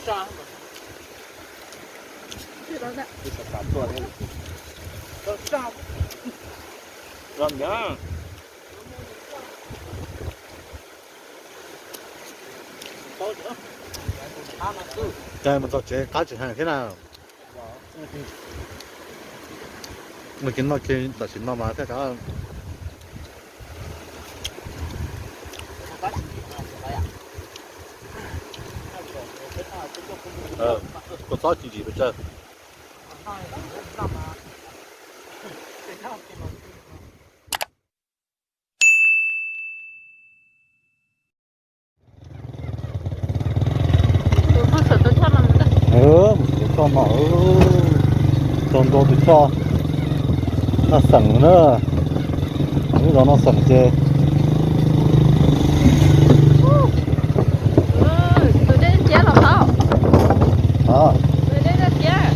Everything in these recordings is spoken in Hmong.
Cai mus txog tsev qab tsis heev thiab na. Ua kev noj kev tam sim no mas thiaj kua txob ci ntsim pes tsawg. Mus saum tus choj no, txog ntua tus choj Naj Xeem na. Lub zos Naj Xeem ces tus dej ciab los tau. Tus dej ciab.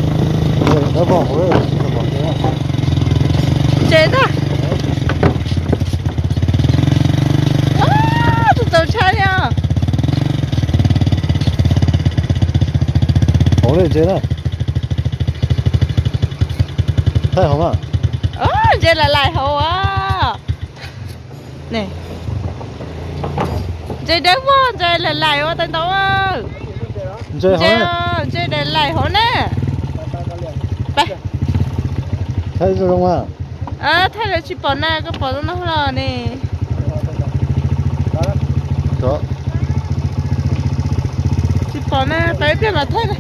Ntses tag. Tus txaus tshaj li os. Hauv li ntses na. Thaij hauv na. Ntses lais lais hauv as. Ntses dawb vog, ntses lais lais ua tau ntau. Ntses, ntses lais lais hauv na. Thaij zoo zoo mas. Thaij los tsis pom na, koj pom no los ne. Tsis pom na, tau ib pliag los thaij na.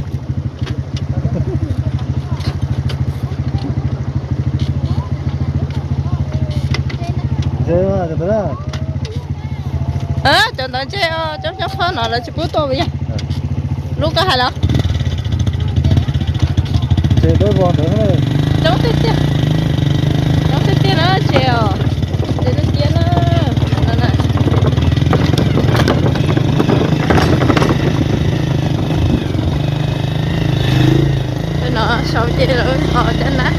Cov ntawd ntses os, coob coob phab no lawv tsis pub tua yog. Lub koj hais los? Coob tiag tiag, coob tiag tiag na, tses os, tses dawb ciab na. Tej no sau ces lawv nqos cov nab.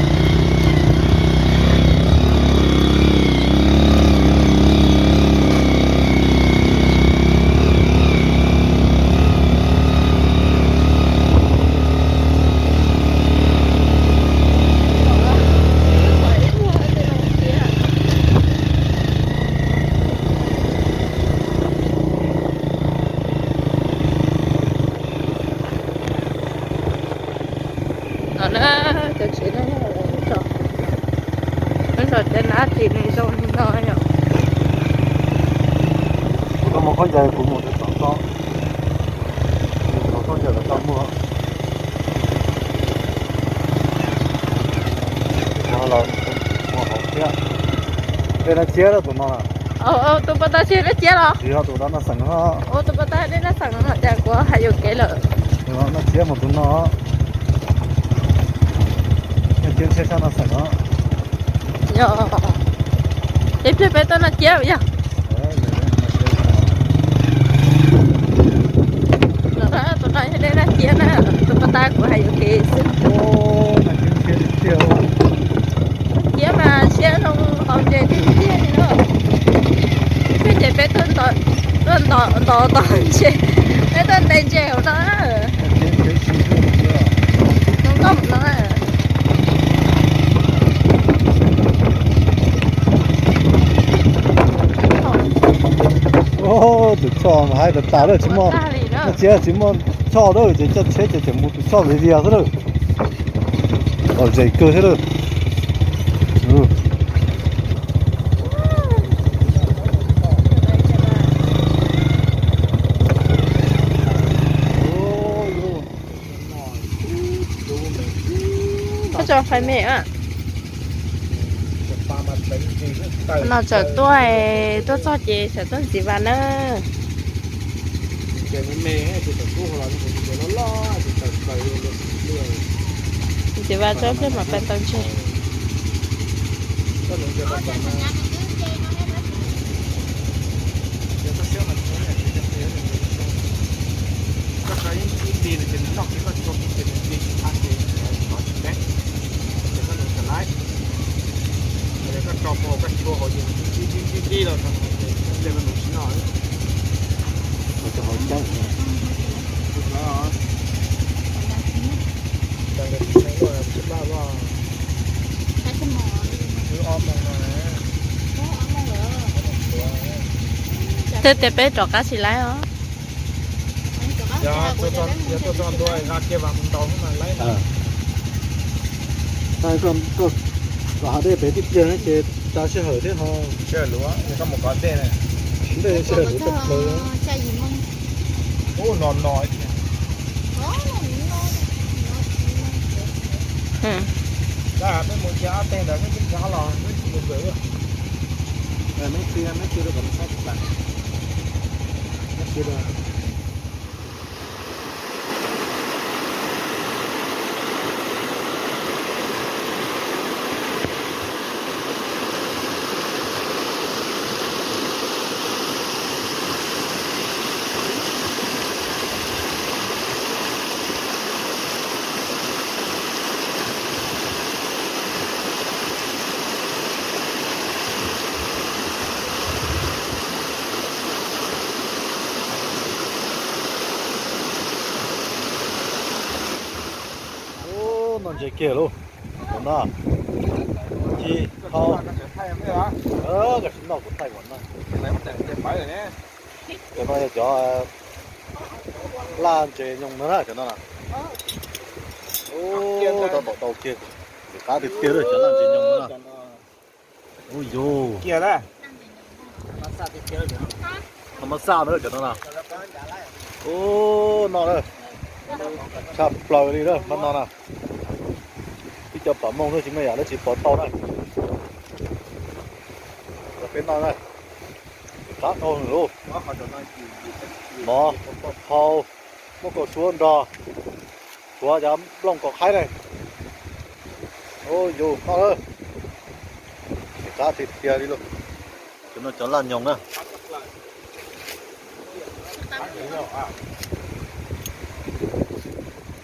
No na, cov tsev no, lub zos Caj Nab tim no zoo li no yom. Kuv tau mus khaub ncaws, kuv mus tau tod, mus khaub ncaws los tau muag. Mus hauv thiab. Dej Nab Ciab lawm tus no. Tus pas tag tsis Nab Ciab los? Tsis yog, tus no Naj Xeem no. Tus pas tag dej Naj Xeem no, cas kuv hais yuam kev lawm. Naj Ciab mus tus no. Naj Ciab ntshe sab Naj Xeem no. Yog, ces pliag peb tuaj Naj Ciab yog. Tus no yog dej Naj Ciab na, tus pas tag kuv hais yuam kev xwb. Naj Ciab mas siab zoo ntaus ntses tiag tiag li na. Peb ces peb tuaj ntaus ntses, peb tuaj ntes ntses hauv no. Zoo nkauj no. Tus choj mas haib tas tas lawm, tsis muaj, Naj Ciab tsis muaj choj lawm ces caij tsheb ces tseem mus tus choj viv vias xwb lawm. Lom zem kawg thiab lawm. Koj tso fais me a. No txawm tuaj, tuaj txog ces txawm tuaj ntxiv vas na. Ntxiv vas tso pliag mam pais tau ntses. Thiab tias peb rov qab tsis laib os. Yog tuaj txog ntua nqa kiag vas mus ntaus mas laib. Kom hav dej pem tiag tiag ces tas sij hawm thiab ho. Sij hawm luv, koj mus kov dej na. Ntej sij hawm luv tag plaws. Ub, no no. Peb mus cia ob teg ntawd, peb mus cia ob los, peb tsis mus npawm. Meb qhia, meb qhia rau kom nws saib tsis tas. Meb qhia rau. Ub, no ntses kiag lauj. Cov no, ci, hau. Koj tsis noj kuv thaij kom noj. Cov no yog cov laj ntses nyoos no na, cov no na. Ub, tau tom tau kiag, ntxim qab tiag tiag cov laj ntses nyoos no na. Ub yus, no mas xaj na cov no na. Ub, no na, tshaj plaws li na, mas no na. Ib co pam mooj xwb tsis muaj yam dab tsi pov tau na. Peb noj na, ntxim qab dhau lawm lauj. Mov, hau, muab kaus suab nrog, tshuav cov nplooj kaus qaib na. Ub yus, noj lawm. Ntxim qab tiag tiag li lauj. Cov no cov laj nyoos na.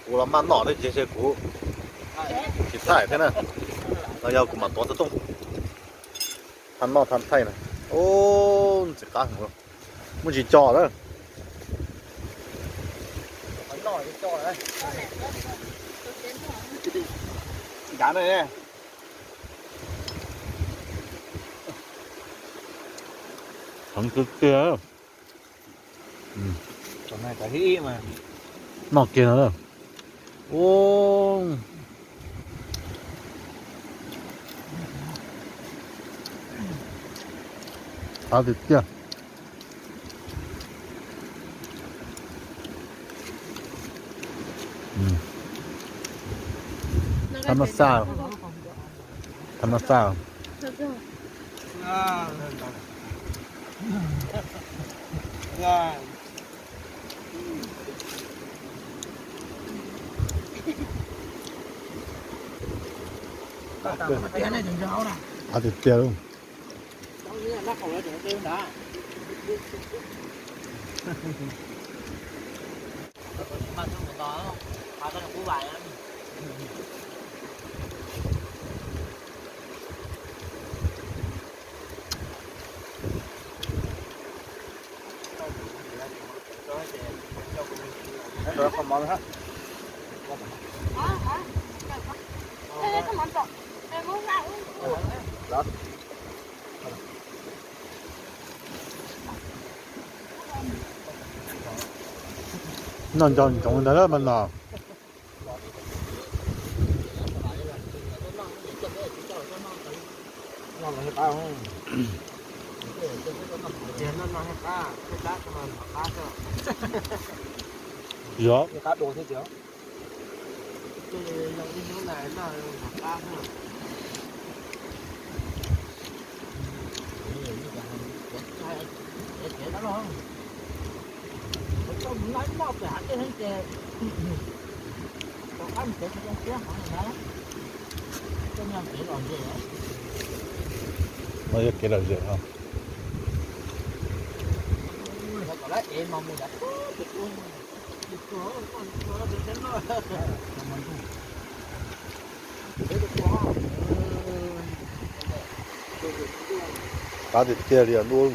Kuv los maj noj thiab ces kuv tsis thaij thiab na. No yog kuv mam tuav xov tooj thaij noj thaij na. Ub, ntxim qab heev lauj. Muaj tsis co lawm. Heev tiag tiag. Noj kiag no. Ub, qab tiag tiag. Thab mab xaj, thab mab xaj. Qab tiag tiag lauj. Noj nco ntsoov ntag mas no. Yog. No yog kev lom zem no. Qab tiag tiag li os.